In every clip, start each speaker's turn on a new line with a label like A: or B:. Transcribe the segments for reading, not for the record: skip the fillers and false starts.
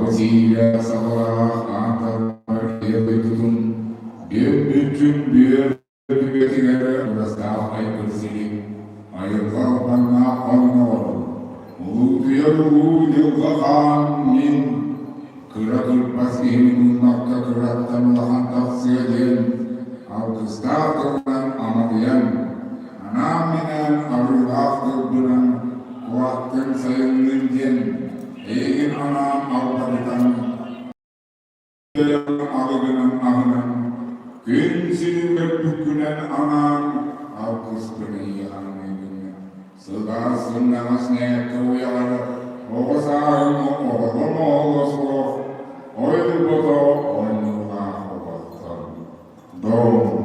A: Сахабыт сиилээх саҕалаах аан талбар киһи дойдутун бүөм-бүччүм бүөр түгэтигэр ырастаах айгыр сирин айылҕа албаннаах онноҕор улуутуйар улуу дьылҕа хаан мин кыра кырбас киһини муннахха кыраттан улахан тахсыа диэн алгыстаах тылынан амалыйан анаан-минээн арыылаах тылбынан куһааттан сайыннын диэн эйигин анаан албарытан алыгынан аһынан күн сирин көрбүккүнэн анаан алгыспын эйиэхэ аныыбын сылаас сымнаҕас нээккэ уйаҕар оҕо сааһым оҕолом оҕоло суох ойбото оонньуулаах олохтон дом.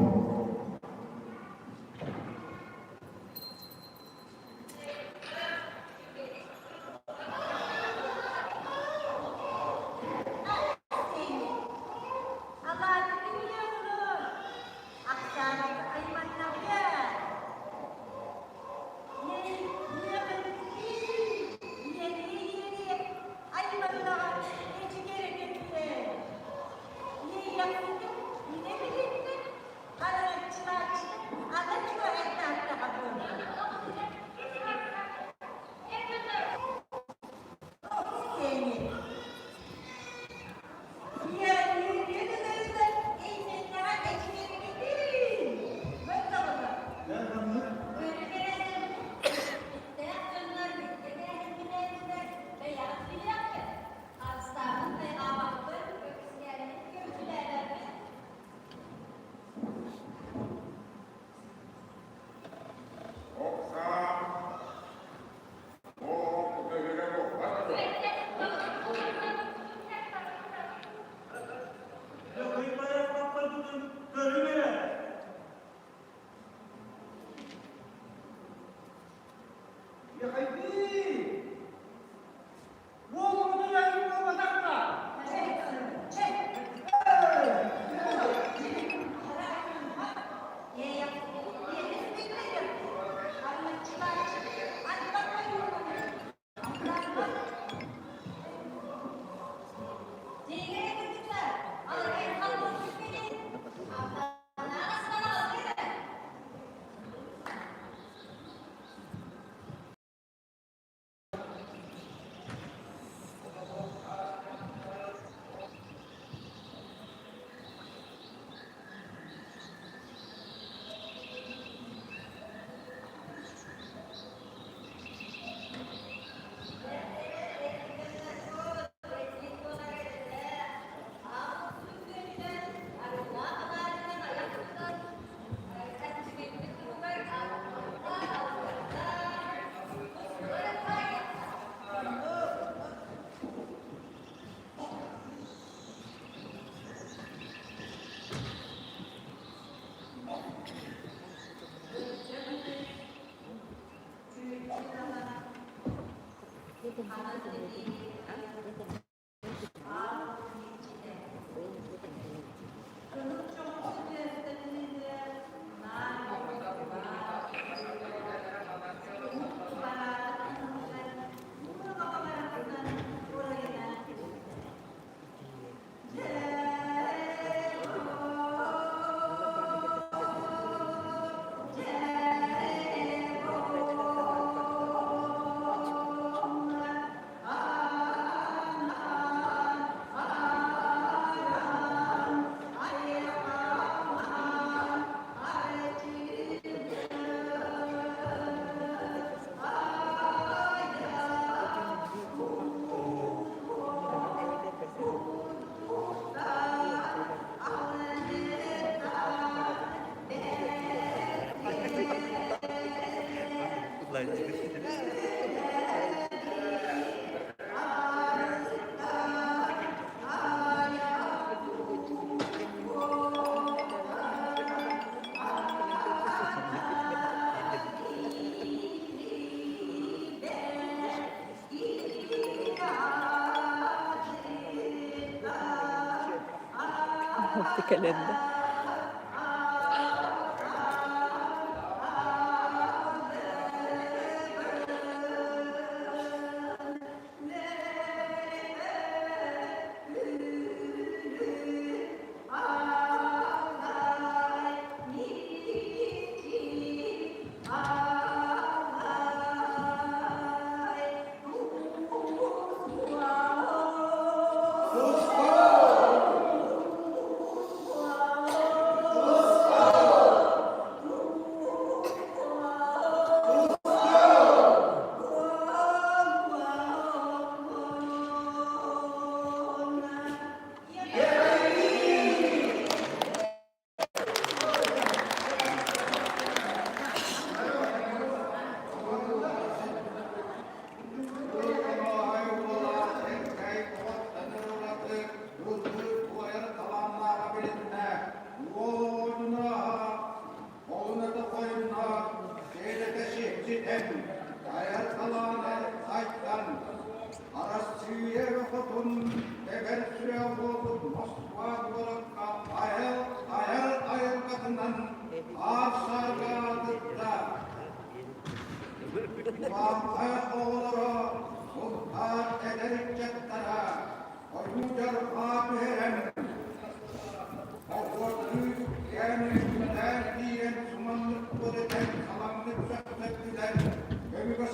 B: Кэлэн да.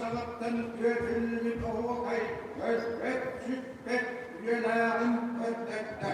A: саҕаттан үөтүллүбүт оһуокай өлбөт-сүппэт үйэлээҕин көрдөрдө.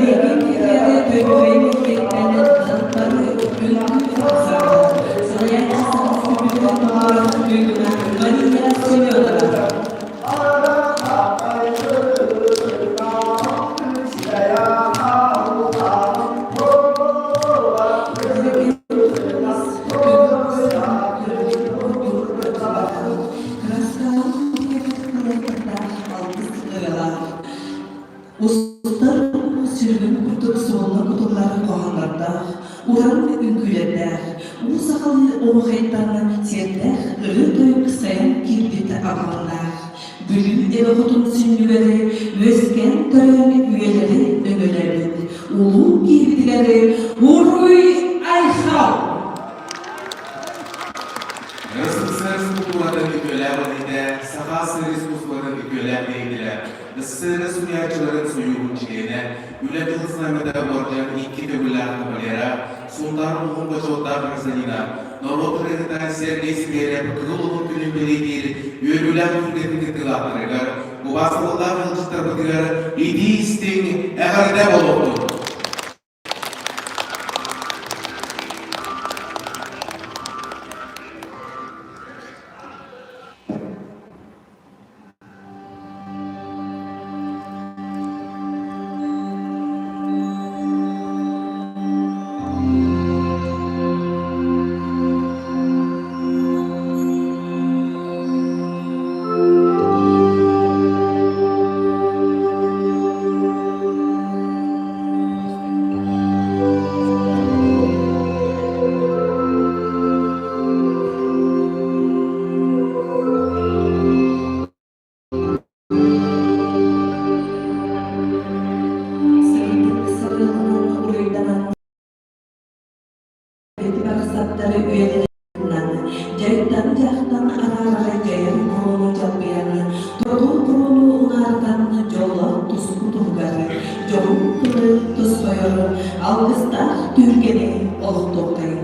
B: Эһиги кириэни төһөйбүт кэккэнэн Устар уу сүрүнүн курдук суолла кутуллар хоһооннордоох, уран үҥкүүлэрдээх, уу сахалыы оһуохайтан сиэрдээх ырыа-тойук сайан киирбит абылаҥнаах, Бүлүү эбэ хотун сүнньүгэр үөскээн төрөөн үйэлэри өҥөлөөбүт улуу киһибитигэр уруй-айхал!
C: СССР култууратын үтүөлээх үлэһитэ, Саха сир искусствотын үтүөлээх деятелэ, СССР суруйааччыларын сойууһун чилиэнэ, Үлэ Кыһыл Знамята уордьан икки төгүллээх кавалера, Сунтаар улууһун бочуоттаах гражданина, норуот ырыаһыта Сергей Сидоров Кыһыл Уһун күнүн бэлиэтиир үөрүүлээх түһүлгэтин кыттыылаахтарыгар, убаастабыллаах ыалдьыттарбытыгар итии-истиҥ эҕэрдэ буолуохтун!
B: Сырдык сарыалынан уруйданан Ити барахсаттары үйэлэринэн дьайдан-дьаахтан араарара дьайар буруону дьалбыйан, тордуох буруону унаарытан дьоллоох туску туһугар дьоһун тылы тосхойор алгыстаах түһүлгэни олохтуохтайын.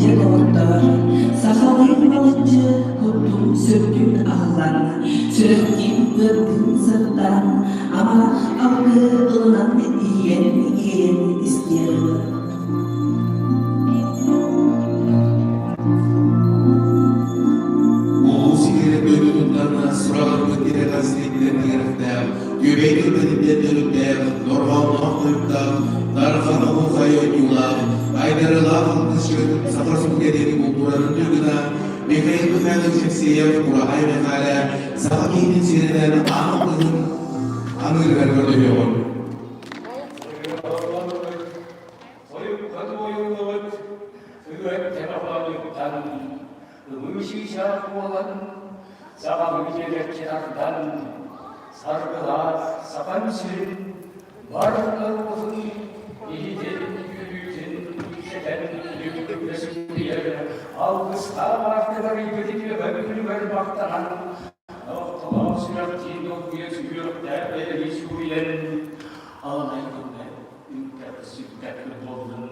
B: Дьэ доҕоттоор, сахалыы балаччы куттун сүрдүн аһыллан, сүрэхтиин ыардыын сыттаан, амарах алгыһы ылынан иһийэн-иэйэн истиэҕиҥ.
C: Улуу сиһиэрэ дойдутуттан сураҕырбыт тирэҕэ сириттэн тирэхтээх, Күбэй түбэтиттэн төрүттээх, дорҕоонноох тойуктаах, Дархан оһуохай ойуулаах, айдарыылаах алгысчыт, Саха Республикатын култууратын туйгуна Михаил Михайлович Алексеев Кураһай Михаля саха киһитин сиэринэн аан алгыһын аныырыгар көрдөһүөҕүҥ.
D: Ойукка туойуллубут үгэттэн оҕолоруттан ымыы чыычаах буолан, саҕалыы дьиэлэччи тардан, саргылаах сахан сирин бар норуотун иһитин, үөрүүтүн үксэтэн үтүө сүгүрүйэр алгыстаах аартыгар ыйбыт үтүө махтанан Ортолоох сүрэхтиин долгуйа сүһүөхтээх бэйэни сүгүрүйэн аламай күҥҥэ үҥкэт-сүккэт буоллун.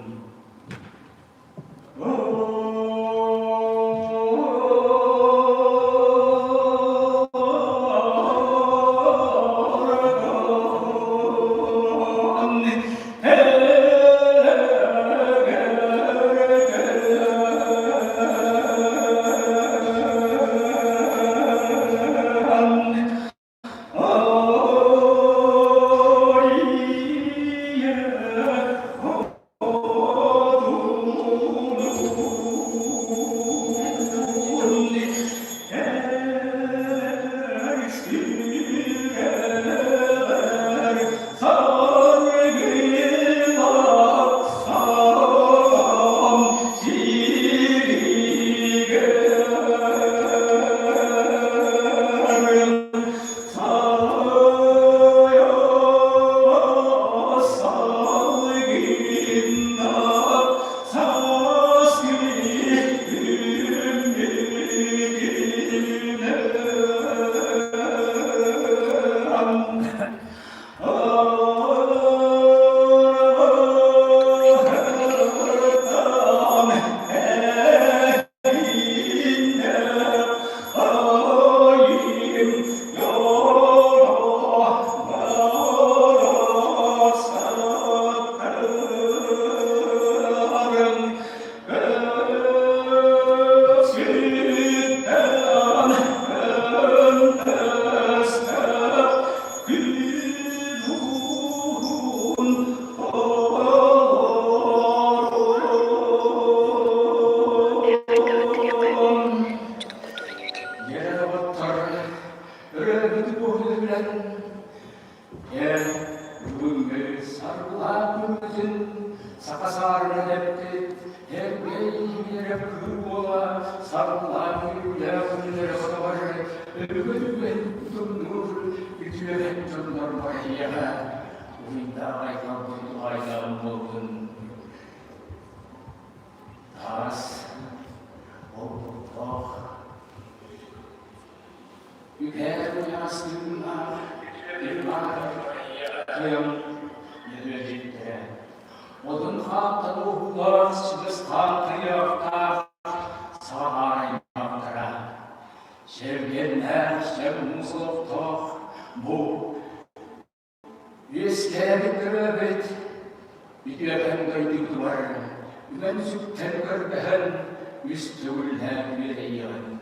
D: Саргылаах күммүтүн саха саарына дэппит, Эргэй иһигэр кыыл буола саргылаах үүнүүлээх күннэрэ хотоҕор өбүгэ түгэн тумнуур үтүөкэн дьоннорбор эһиэхэ уруйдаах айхалбын туһаайдаҕым буоллун. Таас олбуттаах Үкээр уйаҕастыыннаах Иван тойон нөрүөлдьүттэрэ Одун хаантан уһуулаах Чыгыстаан тыйаахтаах саҕаарайбаттара Сэргэннээх сэр муус олохтоох бу Үөскээбит төрөөбүт үтүөкэн дойдутугар үгэн-сүктэн көрдөһөн үс төгүллээн үөрэйиэҕин.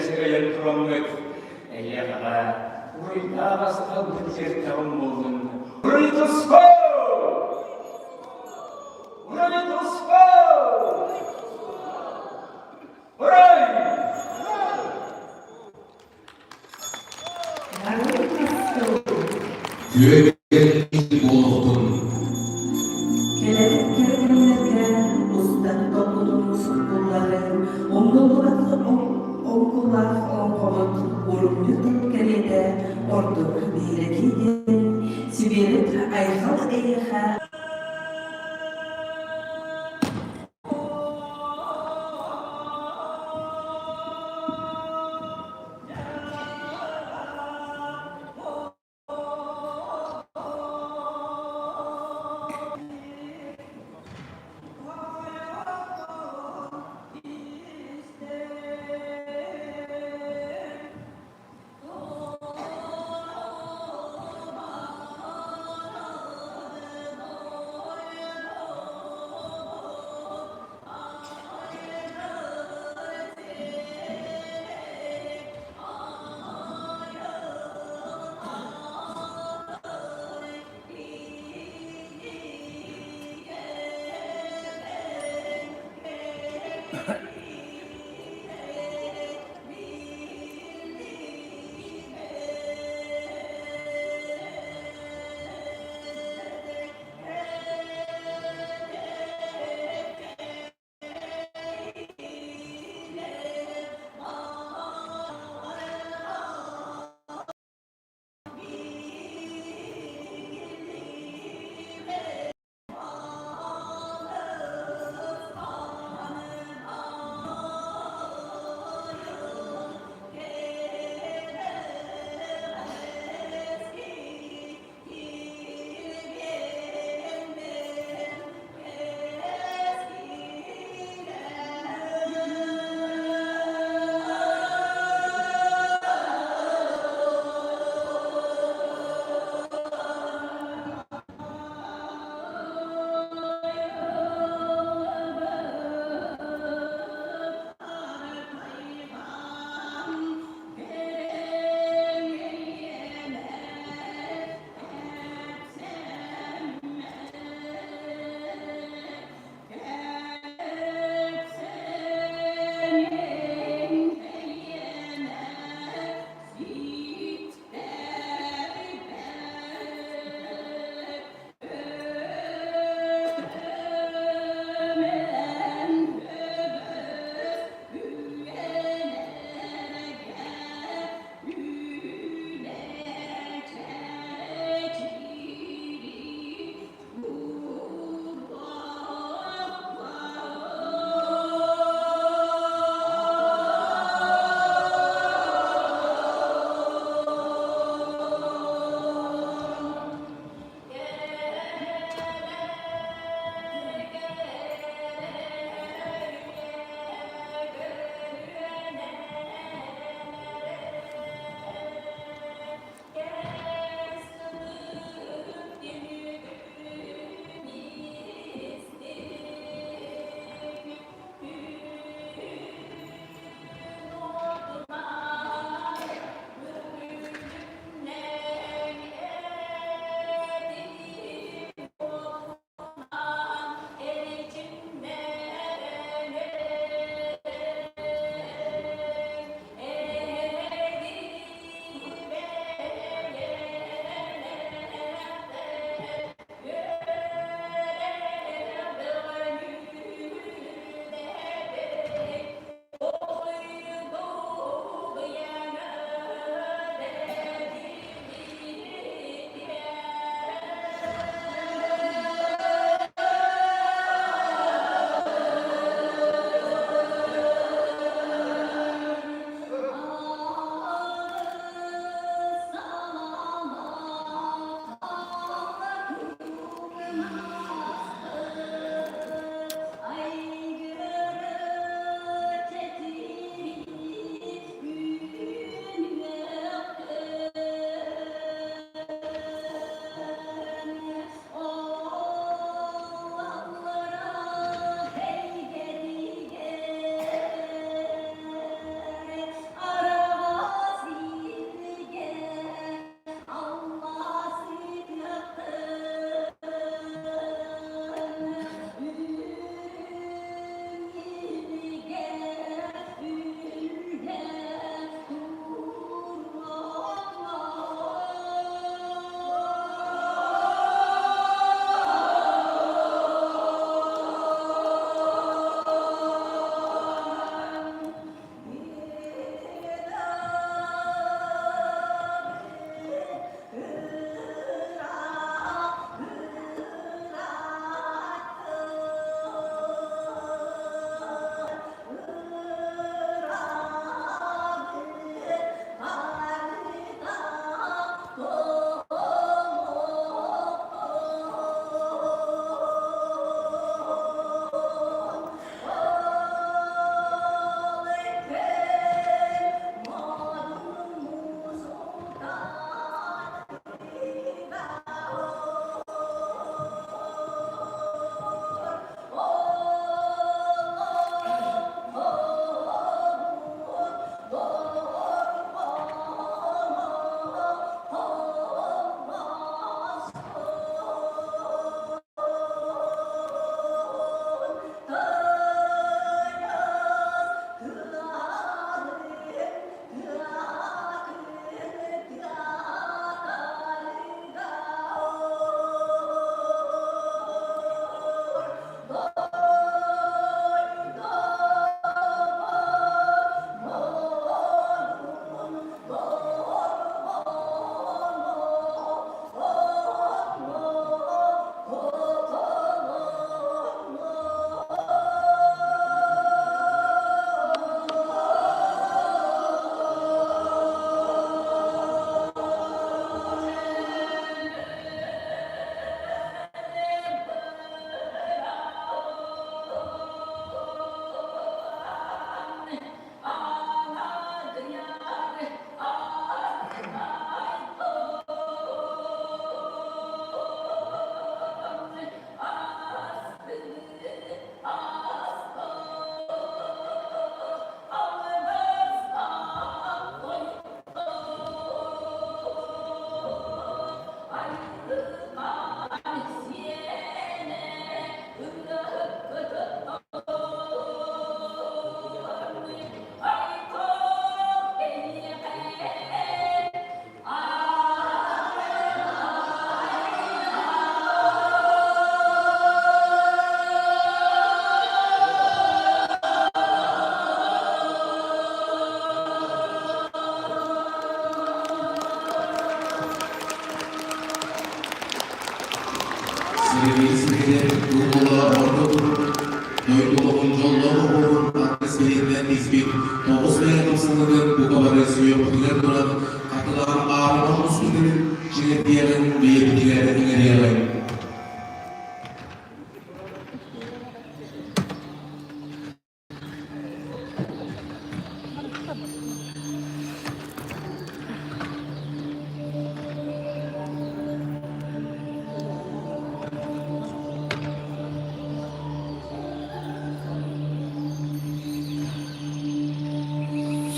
D: Үтүөрэн тураммыт эйиэхэҕэ уруйдаах асталбыт сиртэҕим буоллун. Уруй туску! Уруй туску! Уруй!
C: Күөгэл буолуохтун.
B: Кэлэр кэрэ кэмнэргэ устан топпутун суккуллары, умнуллубат оҥкуллаах оҥхобут урумньу тыл кэриэтэ ордук биһирэтии диэн Сибиэрэп Айхал эйиэхэ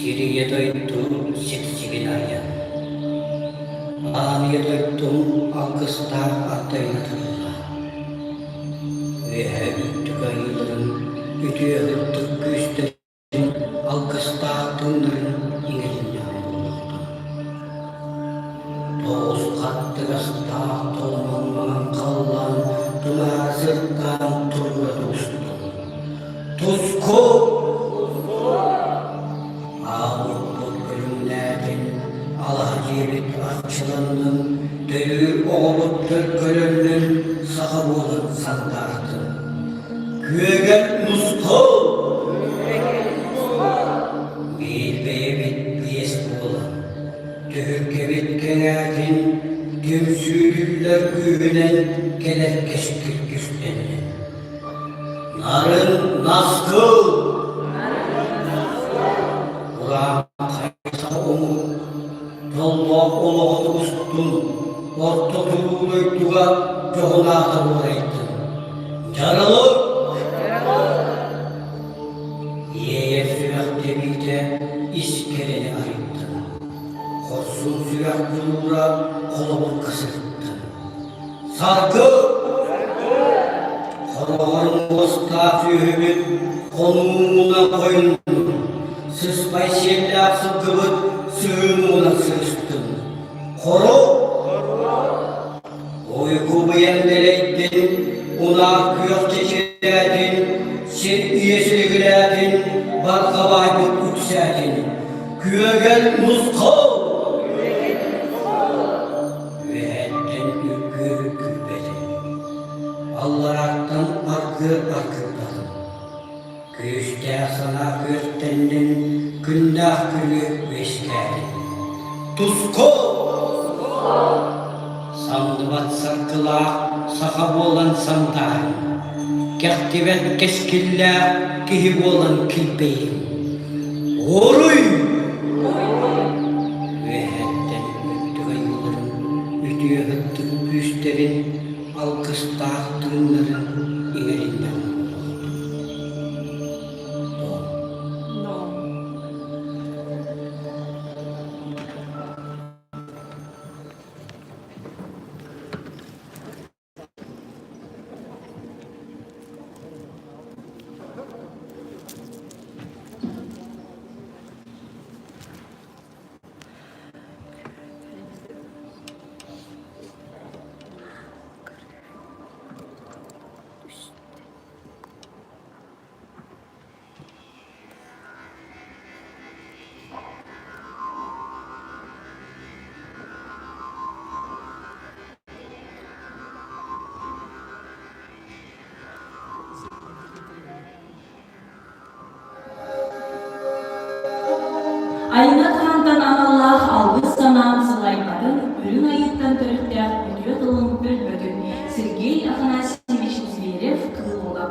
E: Сир ийэ дойду сиксигин арыйан, Аан ийэ дойдум алгыстаах ардайына тылла. Үөһээ үрдүк айыыларын үтүө сырдык күүстэрин алгыстаах тыыннарын иҥэриннэҕим буолуохтун. Тоҕус хаттыгастаах толомон маҥан халлаан тумаары сырдаан туруга тубустун. Туску! Аалбыппыт күлүмнээтин, алаһа дьиэбит арчыланнын, төрүүр оҕобут төлкөлөннүн, саха буолан сандаартын. Күөгэл мускул! Биир бэйэбит биэс буолан, түһүлгэбит кэҥээтин, түмсүүлүүллэр күүһүнэн кэлэр кэскил түстэннин. Нарын наскыл! Урааҥхай саха омук дьоллоох олоҕо тубустун, орто туруу дойдуга дьоһунаата буорайдын. Дьарылы! Иэйэр сүрэх тэбиитэ ис кэрэни арыйдын. Хорсун сүрэх дьулуура холобурга сырыттын. Саргы! Хороҕор муостаах үөһүбүт хонуу хойуннун, сыспай сиэллээх сылгыбыт сыһыы муҥунан сырыстын. Хоро! Уйгу быйан дэлэйдин, унаах күөх чэчирээтин, сир ийэ силигилээтин, барҕа баайбыт үксээтин. Күөгэл мусхол! Үөһэттэн үргүөр күүппэтим, алларааттан аргыар аргыппатым. Күүстээх санаа күөртэннин, күннээх күрүө үөскээтим. Туску! Самныбат саргылаах саха буолан сандаарым, кэхтибэт кэскиллээх киһи буолан килбэйим. Уруй! Үөһэттэн үрдүк айыыларын, үтүө сырдык күүстэрин, алгыстаах тыыннарын иҥэриннэҕим буолуохтун.
F: Айыҥа хаантан аналлаах алгыс санаам сылайбатын, үрүҥ айыыттан төрүттээх үтүө тылын өлбөтүн Сергей Афанасьевич Зверев Кыыл Уола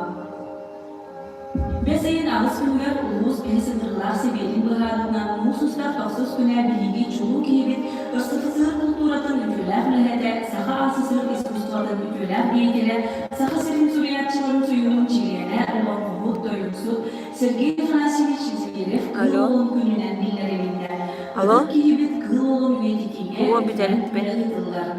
F: Бэс ыйын аҕыс күнүгэр улуус биһис ыҥырыылаах сэбиэтин быһаарыытынан муус устар тохсус күнэ биһиги чулуу киһибит РСФСР култууратын үтүөлээх үлэһитэ, Саха АССР искусствотын үтүөлээх деятелэ, Саха сирин суруйааччыларын сойууһун чилиэнэ, олоҥхоһут, тойуксут Сергей Афанасьевич Зверев Кыыл
G: Алло.
F: Уолун күнүнэн биллэрилиннэ.
G: Алло.
F: Ытык киһибит Кыыл Уолун үйэтитиигэ
G: Уо бүтэрин
F: үлэ ыытыллар.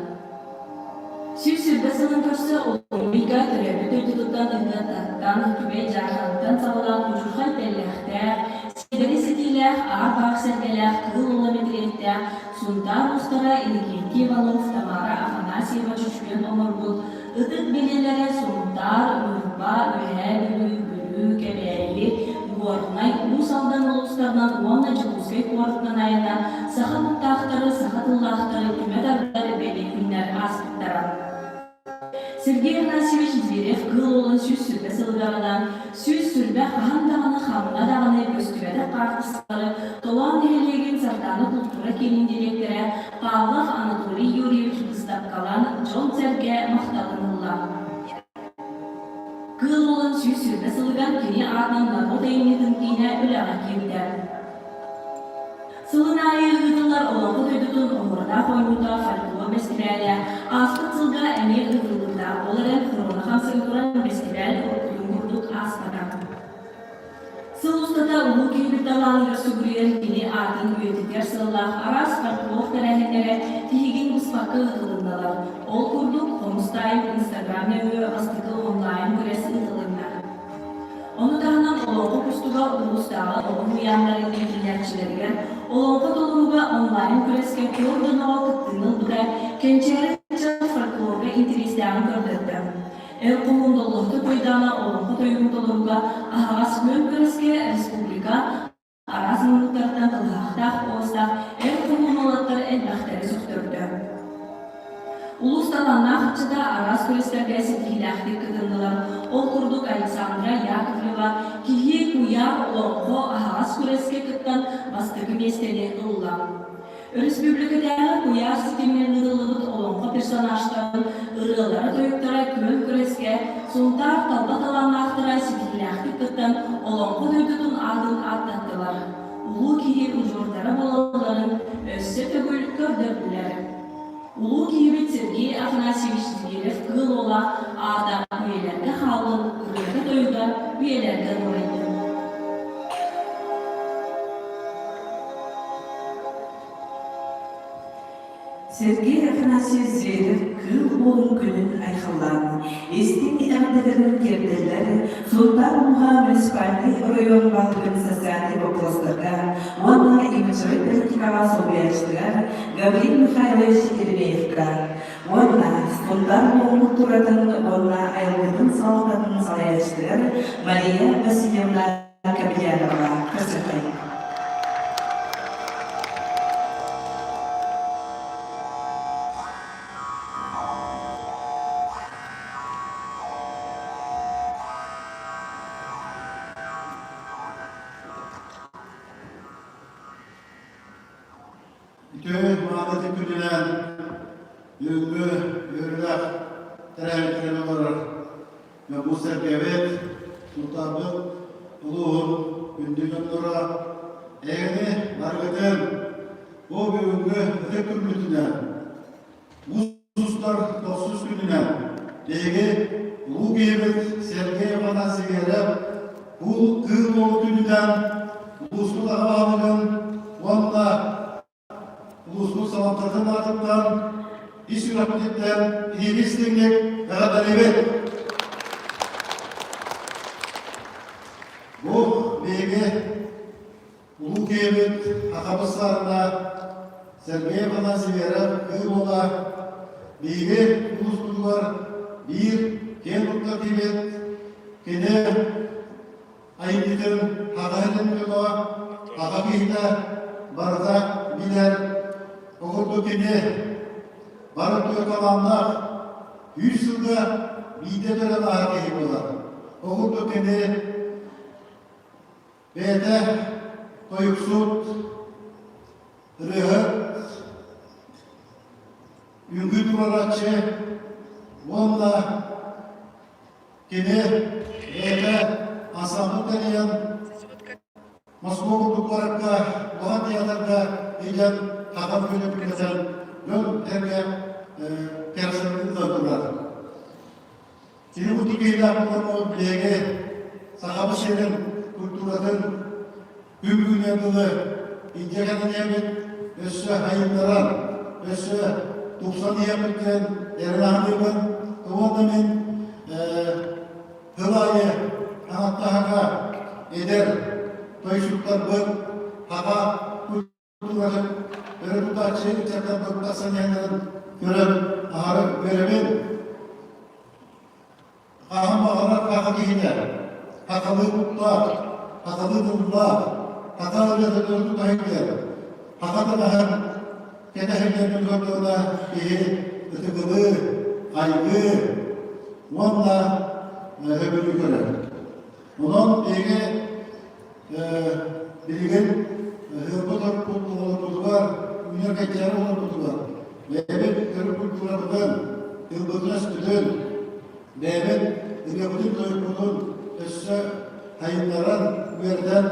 F: 120 сылын көрсө Олунньуга төрөөбүт дойдутуттан Ыһыаттаттан, Түбэй Дьаархантан саҕалаан удьурхай тэллэхтээх, сиэдэри ситиилээх, аар-баах сэргэлээх, кыыл уола мэтириэттээх Сунтаар уустара Иннокентий Иванов, Тамара Афанасьева чочуйан оҥорбут ытык бэлиэлэрэ Сунтаар, Ньурба, Үөһээ Бүлүү, Бүлүү, Кэбээйи, Горнай, Уус Алдан улуустарынан уонна Дьокуускай куоратынан айаннаан саха куттаахтары, саха тыллаахтары түмэ тардар бэлиэ күннэр ааспыттара. Сергей Афанасьевич Зверев Кыыл Уолун 120 сылыгаҕынан 120 хаһан даҕаны ханна даҕаны көстүбэтэх хаартыскалары Толоон нэһилиэгин Сардаана култуура киинин дириэктэрэ Павлов Анатолий Юрьевич быыстапкалаан дьон-сэргэ махталын ылла. Кыыл Уолун 120 сылыгар кини аатынан норуот айымньытын киинэ үлэҕэ киирдэ. Сылын аайы ыытыллар Олоҥхо дойдутун оһуордаах оонньуута фольклор бэстибээлэ ааспыт сылга эмиэ ыытыллыбыта, ол эрэн хоруона хамсыга туран бэстибээл уруккутун курдук ааспата. Сыл устата улуу киһибит талааныгар сүгүрүйэр кини аатын үйэтитэр сыаллаах араас фольклор тэрээһиннэрэ тиһигин быспакка ыытылынналар. Ол курдук, Хомус Таайым Инстаграм нөҥүө бастакы онлайн-күрэс ыытылынна. Ону таһынан Олоҥхо кустуга улуустааҕы оҕо уһуйааннарын иитиллээччилэригэр олоҥхо толорууга онлайн-күрэскэ туох дьоноҕо кыттыыны ылбыта кэнчээри ыччат фольклорга интэриэстээҕин көрдөрдө. Эр хоһуун Доллоһута Туойдаана олоҥхо тойугун толорууга аһаҕас күөн күрэскэ республика араас муннуктарыттан кылыһахтаах уостаах эр хоһуун уолаттар элбэхтэри сөхтөрдө. Улуус талааннаах ыччата араас күрэстэргэ ситиһиилээхтик кытыннылар. Ол курдук Александра Яковлева «Киһи куйаар олоҥхо» аһаҕас күрэскэ кыттан бастакы миэстэни ылла. Өрөспүүбүлүкэтээҕи куйаар ситиминэн ыытыллыбыт олоҥхо персонажтарын ырыалара-тойуктара күөн күрэскэ Сунтаар талба талааннаахтара ситиһиилээхтик кыттан олоҥхо дойдутун аатын ааттаттылар, улуу киһи удьуордара буолалларын өссө төгүл көрдөрдүлэр. Улуу киһибит Сергей Афанасьевич Зверев-Кыыл Уола аата үйэлэргэ хааллын, ырыата-тойуга үйэлэргэ дуорайдын.
B: Сергей Афанасьевич Зверев Кыыл Уолун күнүн айхаллаан, истиҥ эҕэрдэлэрин тиэрдэллэр Сунтаар улууһа муниципальнай оройуон баһылыгын социальнай боппуруостарга уонна имиджевай политикаҕа солбуйааччытыгар Гаврил Михайлович Еремеевка уонна Сунтаар улууһун култууратын уонна айылгытын салалтатын салайааччытыгар Мария Васильевна Кобельянова көрсүөххэйиҥ.
A: Үтүө мааны күнүнэн бүгүҥҥү үөрүүлээх тэрээһин олорор Дьоммут сэргэбит, Султаанбыт улууһун күндү дьонноро, эйэни барыгытын бу бүгүҥҥү ытык күммүтүнэн Муус устар тохсус күнүнэн биһиги улуу киһибит Сергей Афанасьевич бу Кыыл Уол күнүнэн улууспут аҕа баһылыгын уонна улууспут салалтатын аатыттан ис сүрэхпититтэн итиитик истиҥник эҕэрдэлиибит! Бу биһиги Улуу киһибит Хахабыс саарына Сергей Афанасьев Кыыл Уола биһиги улууспутугар биир киэн туттар киһибит. Кини айымньытын хаҕаһын дьоно, хаха киһитэ барыта билэр. Ол курдук кини бары талааннаах үс сылга биирдэ төрөн ааһар киһи буолар. Ол курдук кини Бэйэтэ тойуксут, ырыаһыт, үҥкүү туруорааччы уонна кини бэйэтэ ансамбль тэрийэн Москва курдук куоракка улахан театрга илдьэн хатан күнү күннэтэн дьон сэргэ кэрэхсэбилин ылан турар. Кини бу киһилээх буолан биһиги Сахабыт сирин культуратын күн бүгүнүгэр дылы илдьэ кэлэн иһэбит, өссө айыннаран, өссө тупсан иһэбит диэн эрэнэ саныыбын. Уонна мин тыл аайы ааттаһака эдэр тойсуктарбыт хаха культуратын өрө тутааччы ыччаттарбыт тахсан иһэллэрин көрөн аһары үөрэбин. Хаһан баҕарар хаха киһитэ хахалыы куттаах, хахалыы тыллаах, хаха ырыата өрө тута сылдьар, хаха таҥаһын кэтэ сылдьар дьонугар киһи ытыгылыы, хайгыы уонна сөбүлүү көрөр. Онон биһиги билигин ыһыахпыт оҕолорбутугар, үүнэр кэнчээри оҕолорбутугар бэйэбит төрүт культурабытын, тылбытын-өспүтүн, бэйэбит ырыабытын-тойукпутун өссө сайыннаран, үөрэтэн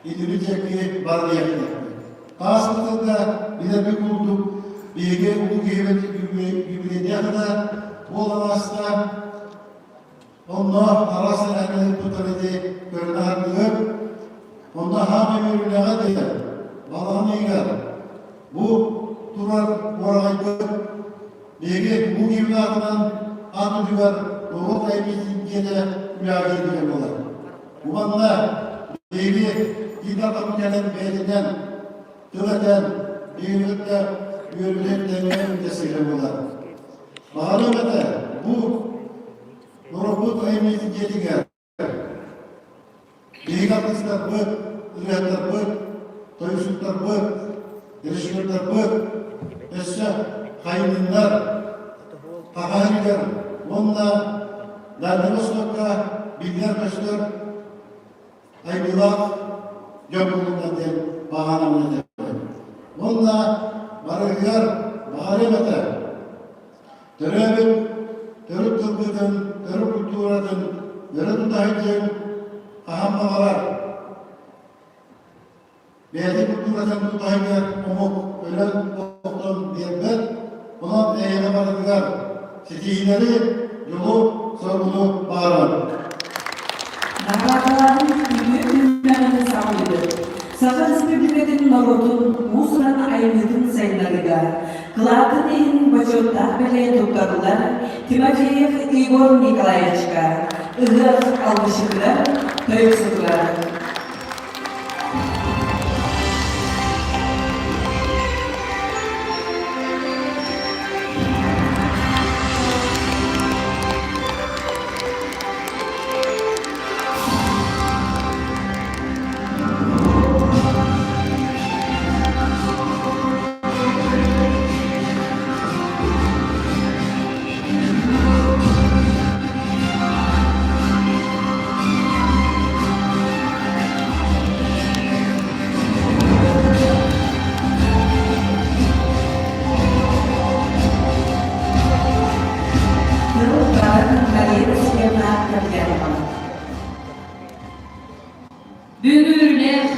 A: итини диэки барыахтаахпыт. Таас да билэрбит курдук биһиги улуу киһибит юбилейдаах да буолан ааста. Онно араас тэрээһини ыыппыттар ити көрөн аһардыгыт. Онно хаамай үөрүүлээҕэ диэн балаҕан ыйыгар бу турар уораҕайбыт биһиги Улуу Киһи аатынан аат үрдүгэр норуот айымньытын дьиэтэ үлэҕэ киирбитэ буолар. Бу манна биһиги Ил Дархан кэлэн бэйэтинэн тыл этэн, биһигини кытта үөрүүлээх тэҥҥэ үллэстибитэ буолар. Баҕарыам этэ, бу норуоппут айымньытын дьиэтигэр биһиги артыыстарбыт, ырыаһыттарбыт, тойуксуттарбыт, режиссердарбыт өссө хайыннар хаһааһыныгар уонна Дальнай Востокка биллэр-көстөр айымньылаах дьон буолуннар диэн баҕаанаммын этэбин. Уонна барыгыгар баҕарыам этэ төрөөбүт төрүт тылбытын, төрүт культуратын өрө тута сылдьыҥ, хаһан баҕарар бэйэтин культуратын тутаһыгар омук өлөн охтон биэрбэт, онон эйиэхэ барытыгар ситиһиилэри, дьолу, соргуну баҕарабын.
B: Наҕараадалааһын күнү түһүмэҕин саҕалыыбыт. Саха Республикатын норуотун уус-уран айымньытын сайыннарыыга кылаатын иһин бочуоттаах бэлиэ туттарыллар Тимофеев Егор Николаевичка, ыһыах алгысчытыгар, тойуксутугар.
F: Бүгүҥҥү үөрүүлээх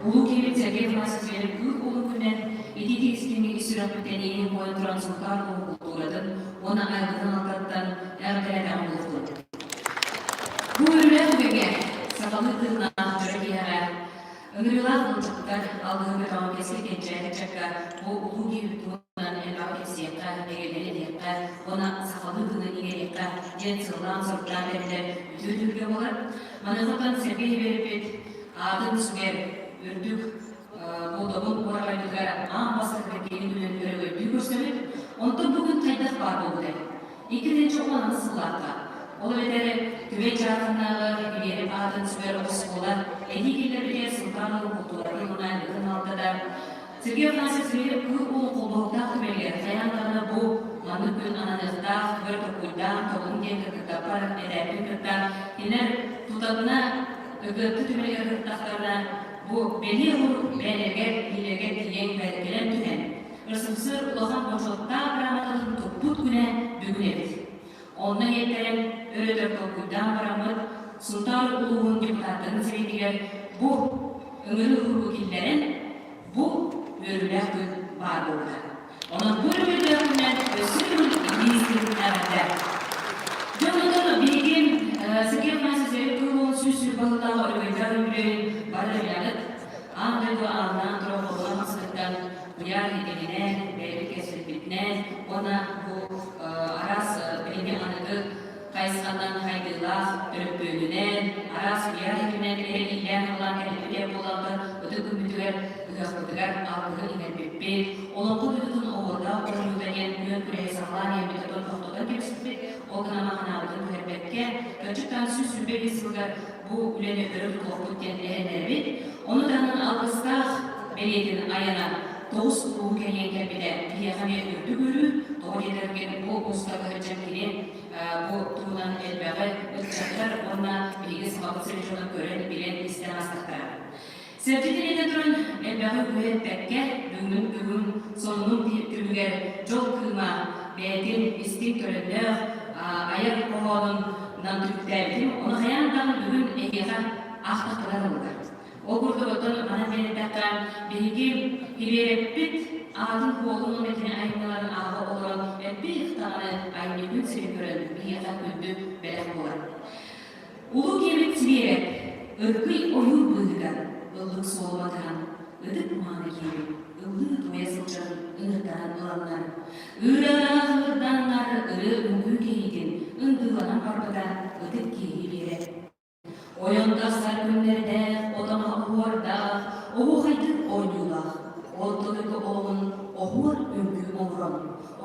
F: Улуу киһибит Сергей Афанасьевич Кыыл Улуу күнүнэн итии истиҥник ис сүрэхпиттэн иэйэн буойан туран Сунтаар улууһун култууратын уонна айылҕатын алтаттан эҕэрдэлээтэҕим буолуохтун. Бу үөрүүлээх түгэҥҥэ сахалыы тыыннаах дьоро киэһэҕэ ыҥырыылаах ыалдьыттар алгыһы көтөҕөн кэскил кэнчээри ыччакка бу улуу киһибит туһунан элбэҕи кэпсиэххэ, эгэлгэни этиэххэ уонна сахалыы тыыны иҥэриэххэ диэн сыллаан-соруктаан тэриллэр үтүө түһүлгэ буолар. Маныаха Сергей Ибериппит аатын сүгэр үрдүк Болдобун уораҕайбытыгар аан бастакы киһи үлэн өрөгөйдүү көрсөбүт. Онтон бу күн хайдах баар буолбутай? 2010 сыллаахха. Ол эбэтэр Түбэй Дьаарханнааҕы Ибиэрим аатын сүгэр оскуола эдии киллэрбитигэр Султан култууратын уонна ытын алтата Сергей Афанасьев Зверев кыыл уолун холбоһуктаах түмэлигэр хайаан даҕаны бу маннык күн ананыахтаах, түгэр толкуйдаан, тобун диэн кыргыттарбар этээппин кытта кинилэр тутатына Ыгыатты түмэлигэр кыттахтарына бу бэлиэ уһук бэйэлэригэр илиилэригэр тиийэн кэлэн түһэн, РСФСР улахан бочуоттаах грамотатын туппут күнэ бүгүн эбит. Онно иэттэрэн өр-өтөр толкуйдаан бараммыт, Сунтаар улууһун депутаттарын сэбиэтигэр бу ыҥырыы уһугу киллэрэн, бу үөрүүлээх күн баар буолбута. Онон бу үөрүүлээх күнүнэн өссө төгүл итии-истиҥ эҕэрдэ! Дьэ онон биһиги Сергей Афанасьевич Кыылуон 120 сыллааҕы өрөгөйдөөх үбүлүөйүн бары да билэҕит. Аан дойду ааннаан турар холбоһон тахсыбыттан куйаар ситиминэн, бэйэбит кэпсэппитинэн уонна бу араас билиҥҥи аныгы хайысханан хайдыылаах төлөппүөнүнэн, араас куйаар ситиминэн эрэлиилээн-ыллаан кэлбитэ буолаллар ытык күммүтүгэр ыһыахпытыгар алгыһы иҥэрбиппит, олоҥхо дойдутун оһуордаах оонньуута диэн күөн күрэһи саҕалаан иһэммит отон тохтотон кэбиспиппит, ол гынан санаабытын түһэрбэккэ, кырдьыктаан 125 сылыгар бу үлэни өрө тутуохпут диэн эрэнэбит. Ону таһынан алгыстаах бэлиэтин айана тоҕус улууһу кэрийэн кэлбитэ биһиэхэ эмиэ үрдүк үөрүү, тоҕо диэтэргин бу устата сылдьан кини бу туһунан элбэҕи ыччаттар уонна биһиги сахабыт сирин дьоно көрөн, билэн, истэн аастахтара. Сэрги тириэтэ туран элбэҕи үөһэппэккэ, бүгүн бүгүн сонунун түмүгэр дьол кыыма бэйэтин истиҥ төлөннөөх айар хоһоонунан түмүктээбитим. Ону хайаан даҕаны бүгүн эһиэхэ аахтахпына табыллар. Ол курдук оттон манан диэн эттэххэ, биһиги Кириэрэппит аатын суолун уонна кини айымньыларын ааҕа олорон элбэх даҕаны айымньы күн сирин көрөн биһиэхэ күндү бэлэх буолар. Улуу киһибит Сибиэрэп ыркый ойуур быыһыгар ыллык суолу батыһан ытык мааны киһибит ыллыы-туойа сылдьарын ыҥыртаран ыланнар, ыыраах ыырданнар ырыа-үҥкүү кэһиитин ындыыланан барбыта ытык киһи биэрэр. Ойон тахсар күннэрдээх, отоно оһуордаах, оһуохайдык оонньуулаах, орто дойду олоҕун оһуор үҥкүү оҥорон,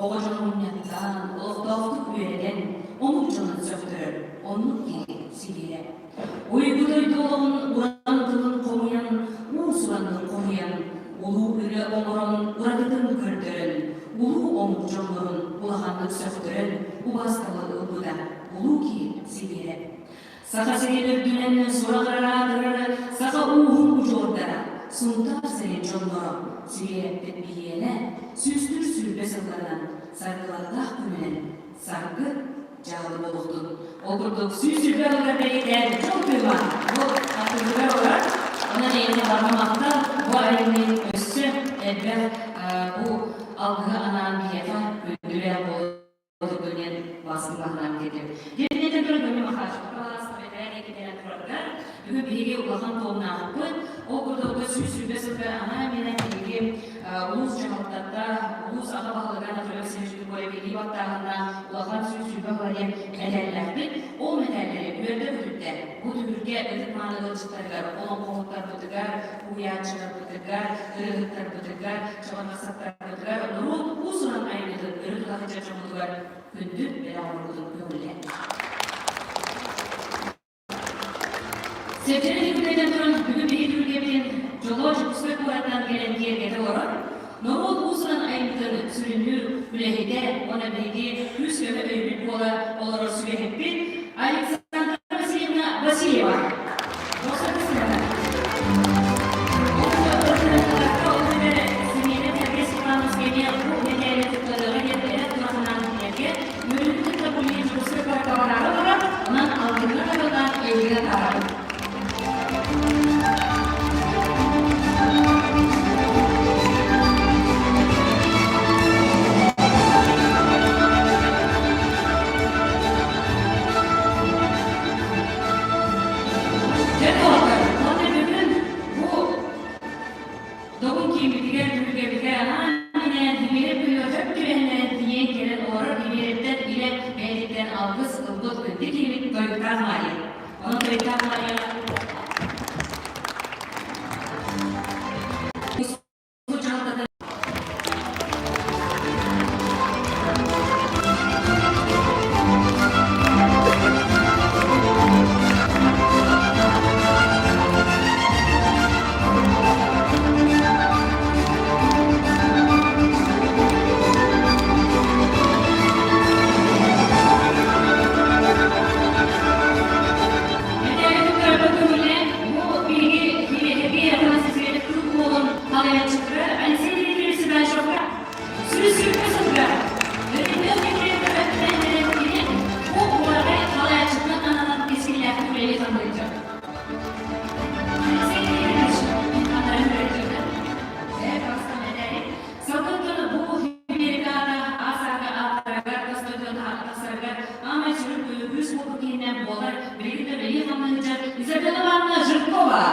F: оҕо дьону мунньахтаан, олохтоохтук үөрэтэн, омук дьонун сөхтөрөр оннук киһи сибиирэ. Уйгу дойду олоҕун уран тылын хомуйан, уус-ураннык хомуйан, улуу үлэ оҥорон уратытын көрдөрөн, улуу омук дьоннорун улаханнык сөхтөрөн убаастабыл ылбыта улуу киһи сибиирэ. Саха сирин үрдүнэн сураҕыраатырар саха ууһун удьуордара, Сунтаар сирин дьонноро Сибиэрэппит биһиэнэ сүүстүүр 20 сылларынан саргылардаах күнүнэн саргы дьаалы буолуохтун. Ол курдук 120 ылар бэлиэтээн дьол кыыма бу аттыбытыгар олорор. Онон эйиэхэ барҕа махтал бу айымньы өссө элбэх бу алгыһы анаан биһиэхэ күндүлээх буолуо диэн басым баһылаан кэллим. Диэн туран Көмө Махачев Бүгүн биһиги улахан туомнаахпыт. Ол курдук 120 сылга анаан-минээн биһиги улуус дьаһалтата, улуус аҕа баһылыга Анатолий Васильевич Григорьев илии баттааһынна улахан 120 сыла диэн мэтээллээхпит. Ол мэтээллэри үөрдэ көтүттэ. Бу түһүлгэ ытык мааны ыалдьыттарыгар, олоҥхоһуттарбытыгар, уһуйааччыларбытыгар, ырыаһыттарбытыгар, чабырҕахсыттарбытыгар норуот уус-уран айымньытын өрө тута сылдьар дьоммутугар күндү бэлэх оҥорбутун көҥүллээн. Сэтэрэ түгэнэ туран бүгүн биһиги түһүлгэбитин дьоло Дьокуускай куораттан кэлэн киэргэтэ олорор норуот уус-уран айымньытын сүрүннүүр үлэһитэ уонна биһиги күүс-көмө өйбүт буола олорор сүбэһиппит Александра Васильевна Васильева. Дьэ доҕоттор, уонна бүгүн бу Добун кииммитигэр, түһүлгэбитигэр анаан-минээн Кибиэрэп күнүгэр сөп түбэһиннэрэн тиийэн кэлэн олорор Кибиэрэптэн илэ бэйэтиттэн алгыс ылбыт күндү киһибит Тойуктаах Мария. Онон Тойуктаах Мария дьаһалтатын Алексей Дмитриевич Сидашевка сүрү-сүрүккэ сылга Өрүтүөх Дмитриевка өттүнэн кини бу уораҕай салайааччытынан ананан кэскиллээхтик үлэлии хамныыр Алексей Дмитриевич анарын көрдөрдө. Салтантан бу Америкаата аасаага ааттарыгар тастойдон тахсарыгар аамай сүрүн күүс буолбут киһинэн буолар билигин да үлэлии хамнаһыдьар Изабелла Ивановна Жиркова.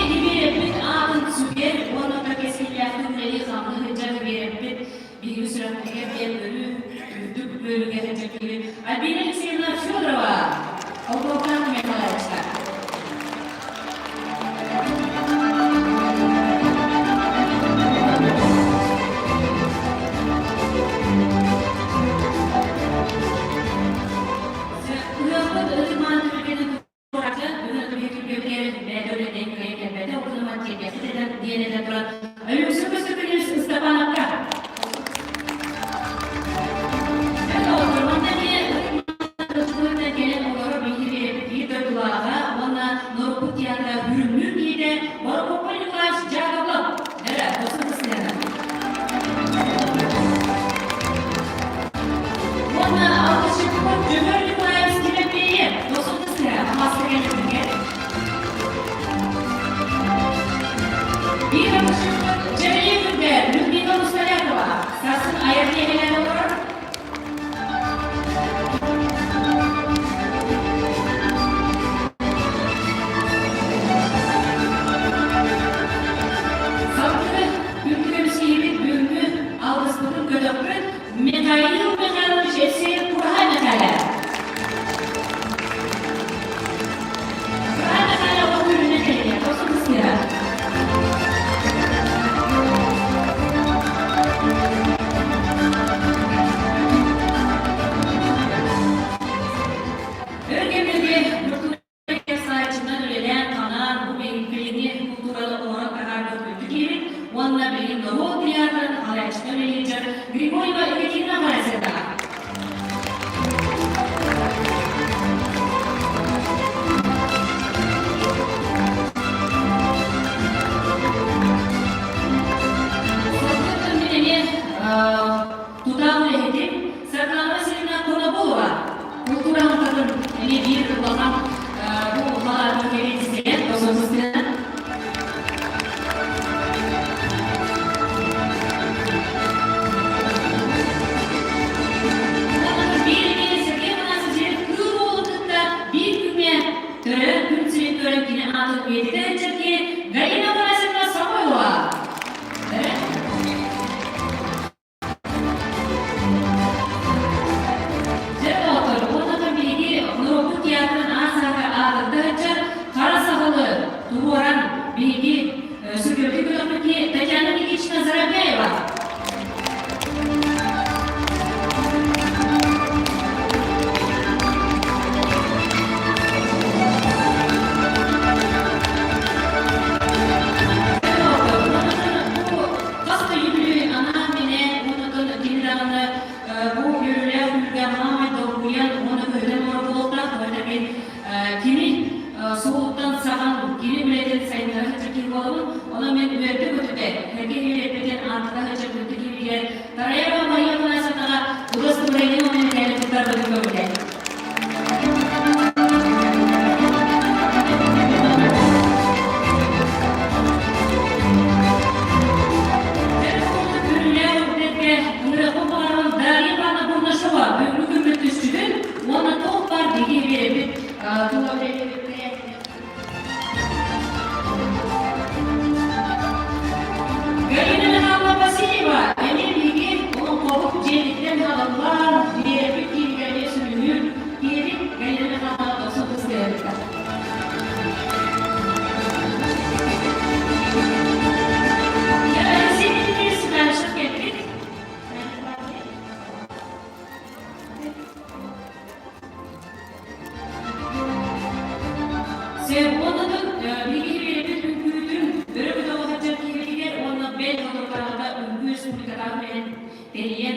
F: Биһиги аатын сүгэр уонна кэскиллээхтик үлэлии-хамныы сылдьар биэрэппит биһиги сүрэхпитигэр диэн өрүү үрдүк үөрүүгэ сылдьар киһи Альбина Алексеевна Федорова, Холбоуктаах Михайловичка. Ыһыахпыт ытык-мааны түһүлгэтин турааччы бүгүн түһүлгэбитигэр бэйэ кыайан кэлбэтэ, утуман тиэрдиэхпит этэн диэн этэн туран, Өлүксү Көстөкүүнүс Ыстапаанапка. Дьон-сэргэ культура сааччынан үлэлээн-хамнаан бу билиҥҥи култуураны оҥорон таһаарбыт үрдүк киһибит уонна билигин норуот театрын салайааччыта үлэлиир дьон Григорьева Екатерина Афанасьевна. Салгыы мин эмиэ тутаах үлэһитим Саргылана Васильевна Конобулова култуура хамсатын эмиэ биир улахан бу халаатын кэриэтистээн досуобустынан Биир эмиэ Сергей Афанасьевич кыыл уолу кытта биир күҥҥэ төрөөн күн сирин көрөн кини аатын үйэтитэ сылдьар Галина Афанасьевна Самойлова. Дьэ, доҕоттор, уонна биһиги норуоппут театрын аан-сааһы аатырда сылдьар хара саһылы туруоран биһиги сүргэбитин көтөхпүт киһи Татьяна Никитична Заробяева. Хас да үбүлүөй анаан-минээн уонна кини даҕаны бу үөрүүлээх күнүгэр хаамай долгуйан уонна көһүтэн олорор буолуохтаах. Тоҕо мин кини суолуттан саҕан кини үлэтин сайыннара сылдьар киһи буолабын. Онон мин үөрдэ-көтүтэ Сергей Юрьевпитин ааттата сылдьар күндү киһибигэр Тараева Мария Афанасьевнаҕа удостоверение уонна мэтээли туттарбытын көҥүлэ. Галина Михайловна Васильева эмиэ биһиги олоҥхобут дьиэтиттэн аҕаллаан биэрбит киинигэр сүрүннүүр киһибит Галина Михайловна тохсун Алексей Дмитриевич Светланович кэлбит. Севонатын биһиги биэрбит үҥкүүтүн өрө көтөҕө сылдьар киһибитигэр уонна бэл соторутааҕыта үҥкүү республикатааҕы үлэһит тэрийэн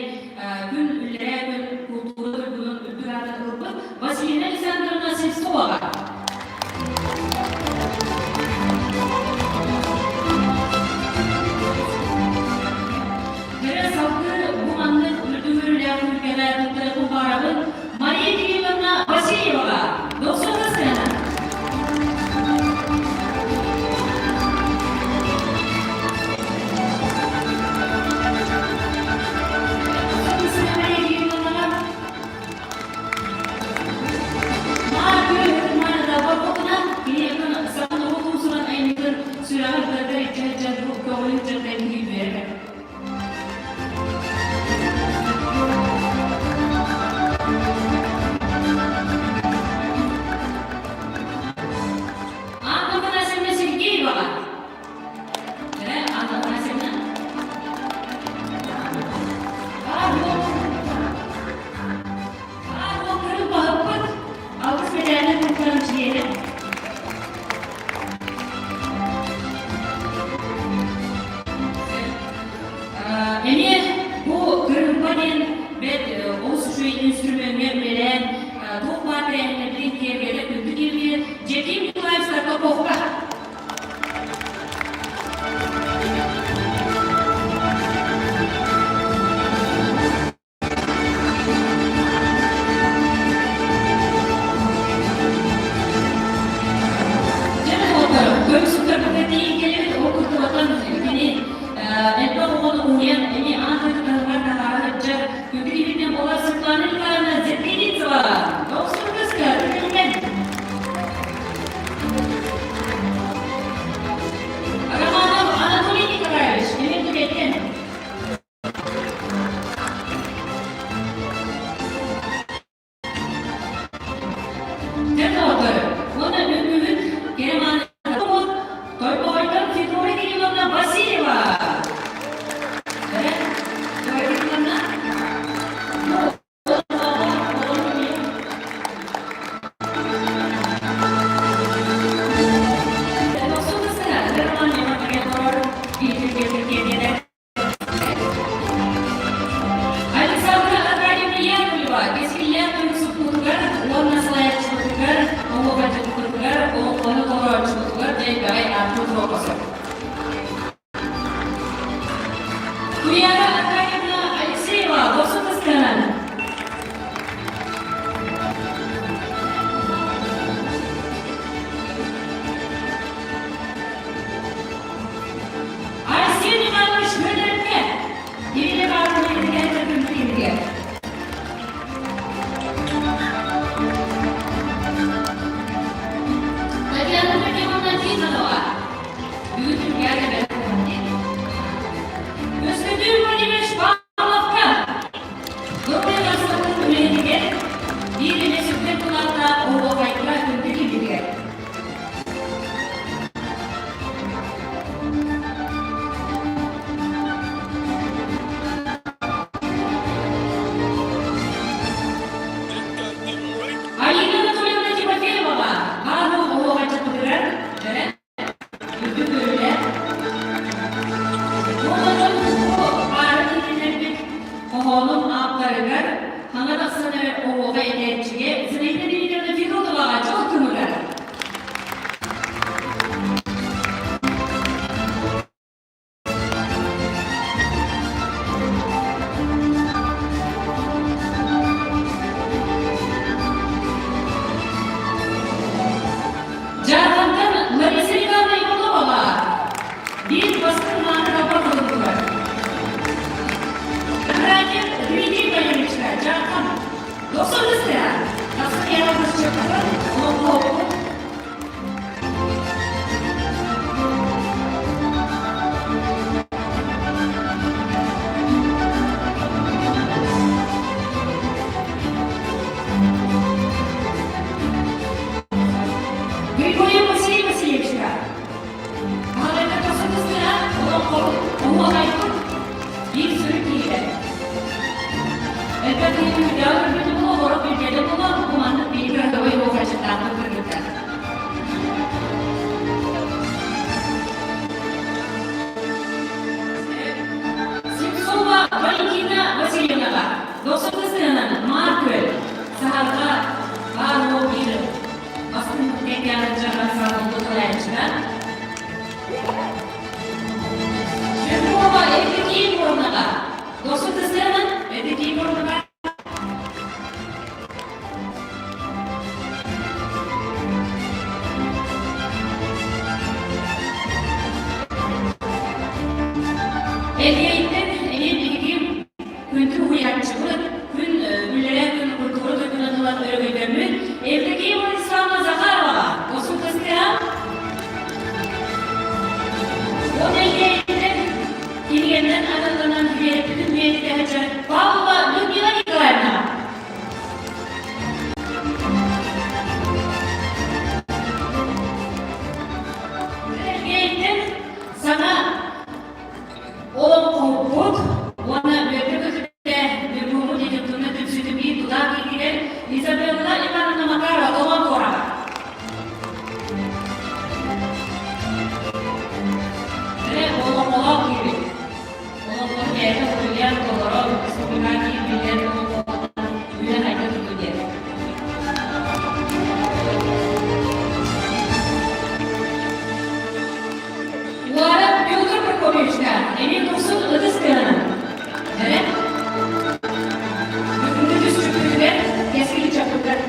F: күн үллэрээ күн култуура дойдунун үрдүк аатын ылбыт Василина Александровна Сельцоваҕа. Дьэ, салгыы бу маннык үрдүк үөрүүлээх түһүлгэҕэ туттарыахпын баҕарабын Мария Кирилловна Васильеваҕа. Дохсун сыана. Мария Кирилловнаҕа. Элиэйтэн эмиэ биһиги күндү уһуйааччыбыт, күн үлэлээ күн культура туйгунан ылан өрөгөйдөммүт Евдокия Владиславовна Захарова Досун Кыстыа Ол элиэйтэн кинигэннэн аналланан үөрэппитин үөрэтээччи Павлова Людмила Николаевна. Элиэйтэн саҥа Олоҥхобут уонна үөрдэ көтүтэ Ньургуһун Дедюктуна түмсүүтүн биир тутаах киһитигэр Изабелла Ивановна Макарова Толон туораҕа. Эрэ олоҥхолоох киһибит. Олоҥхону бэйэтэ суруйан, толорон, республика киин биллэр олоҥхоһутунан үлэ хайда тутуу диэн. Уара Петр Прокопьевичка эмиэ тупсун ытыс тыаһынан. Дьэрэ. Бүгүҥҥү түсчүппүтүгэр кэскил чаппытыгар.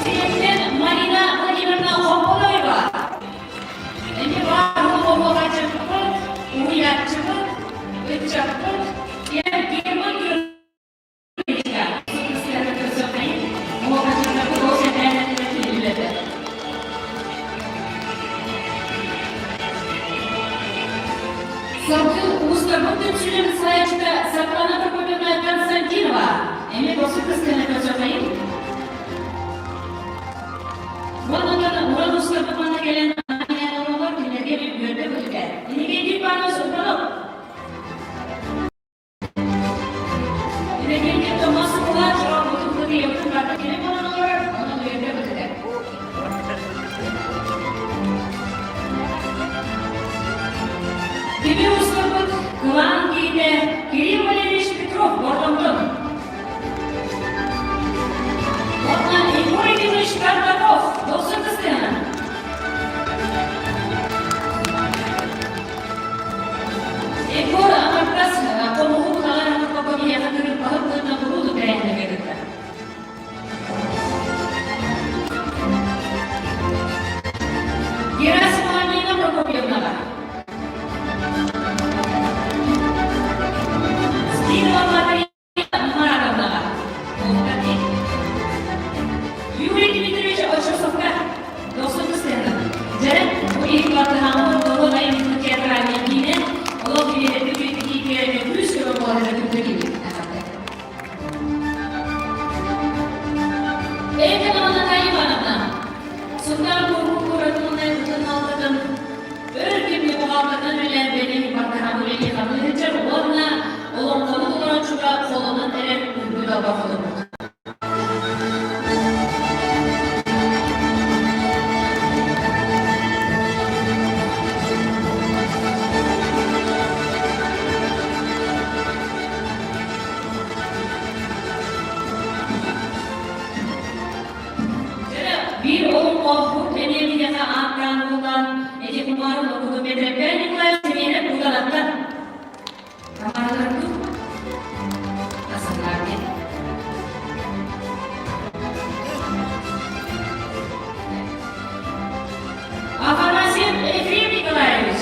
F: Сиэнинэн Марина Владимировна Хомпоноева. Эмиэ баар оһуохайдьыппыт, уһуйааччыбыт, ыччаппыт, Герман Саргы уустарбыт түмсүүнүн салайааччыта Саргылана Прокопьевна Константинова эмиэ досу кысканы көрсөххайын. Уонна уран уустарбыт манна кэлэн оҥороллор кинилэргэ үөрдэ көтүтэ. Инники Павлович Урбанов Иннокентий Томасовла дьоҕурбутун кытыйабытын барда кини буолан олорор, онон үөрдэ көтүтэ. Кини устурбут кылаан киһитэ Кирилл Валерьевич Петров Бордоҥтон. Уонна Егор Ефимович Кардаков Дохсун Кыстыһынан. Егор аҥардас хомуһу кутаҕар оҥорбокко биһиэхэ кырыымпаһыт уонна бурууту тэрээһинэ кытта. Герасимова Нина Прокопьевнаҕа. Стинова Мария Маратовнаҕа. Юрий Дмитриевич Очосовка Дохсун Кыстыһынан. Дьэ, бу иһин бартыһааммыт норуот айымньытын театральнай киинэ олох үйэлэргэ үйэтитиигэ күүс көмө буолара күндү киһи. Эйканова Наталья Ивановна, Сунтаар куорпун куоратынан ытын өр кэмҥэ буҕаалтырынан үлэлээн бэйэни бартыһаан үлэлии хамныы сылдьар уонна олоҥхону толорооччуга холонон эрэр күндү далбар хотуннук. Биир олоҥхоһут эмиэ киниэхэ ааттаан булан, эти кумаарын окуту Петр Николаевич Семенов Куданаттан Тамараларбыт Асаннаабит Афанасьев Ефрем Николаевич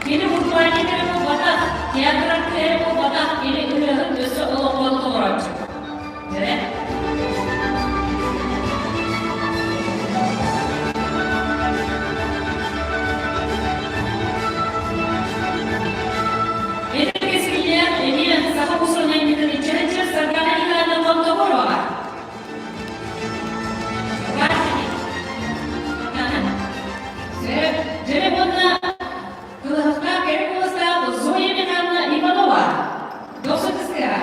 F: кини буржуазия эрэ буолбатах, театр эрэ буолбатах, кини ырыаһыт өссө олоҥхону толорооччу. Дьэ, Эдэр кэскиллээх эмиэ саха мусульманньытын иччэрэнчэр Саргана Николаевна Хонтокорова. Дьэ, уонна Кылыһахтаах кэрэ куоластаах Зоя Михайловна Иванова. Дохсун кыстыаҕа.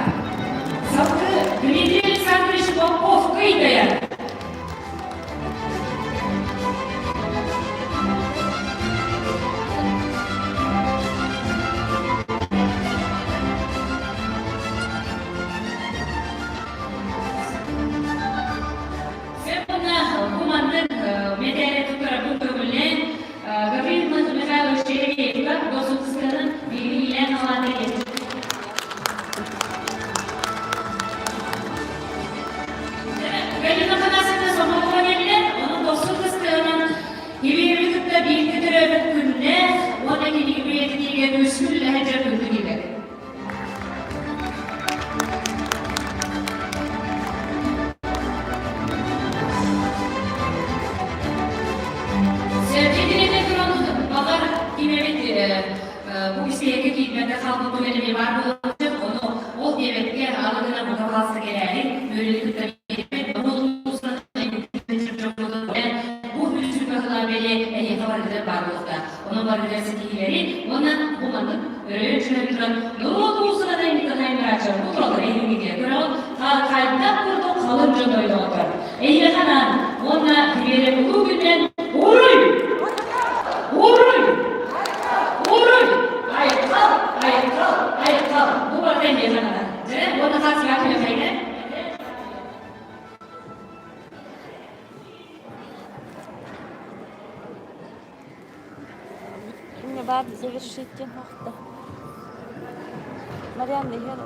F: Салгыы Дмитрий Александрович Попов кыйдайар. Сеппуна бу маннык мэтээли туттарарбын көҥүллээн Гаврил Михайлович Черевеевка госутысканын биһириилээн алаата Галина Афанасьевна Сомоҕо кэллэ, онон дохсун кыстыгынан Кириэби кытта бииргэ төрөөбүт күнүнэн.
G: Уонна кини үйэтитиигэ үөскүүр үлэһит дьон үрдүк Сэргэтинэн туран, баҕар, ким эбит бу испииһэккэ киирбэккэ хаалбыт түгэн эмиэ баар буолуон ону ол диэбэккэ алы гына бука баалса кэлээри үөрүүнү кытта бу үс сылаа бэлиэ эһиэхэ барытыгар баар буолуохтаах. Онон барытыгар ситиһиилэри уонна бу маннык өрөйөн түһэн туран норуот уусурана Николай Мрачев бу тураллар эһиги көрөҕүт хайдах курдук халыҥ дьон ойдоҕоттор. Эһиэхэ анаан уонна Кириэрэ улуу күнүнэн уруй! Уруй! Уруй! Айхал! Айхал! Айхал! Бу барыта эһиэхэ ананар. Дьэ, уонна хас күнэ
H: Мне баар завершить махта. Марианна иһэр.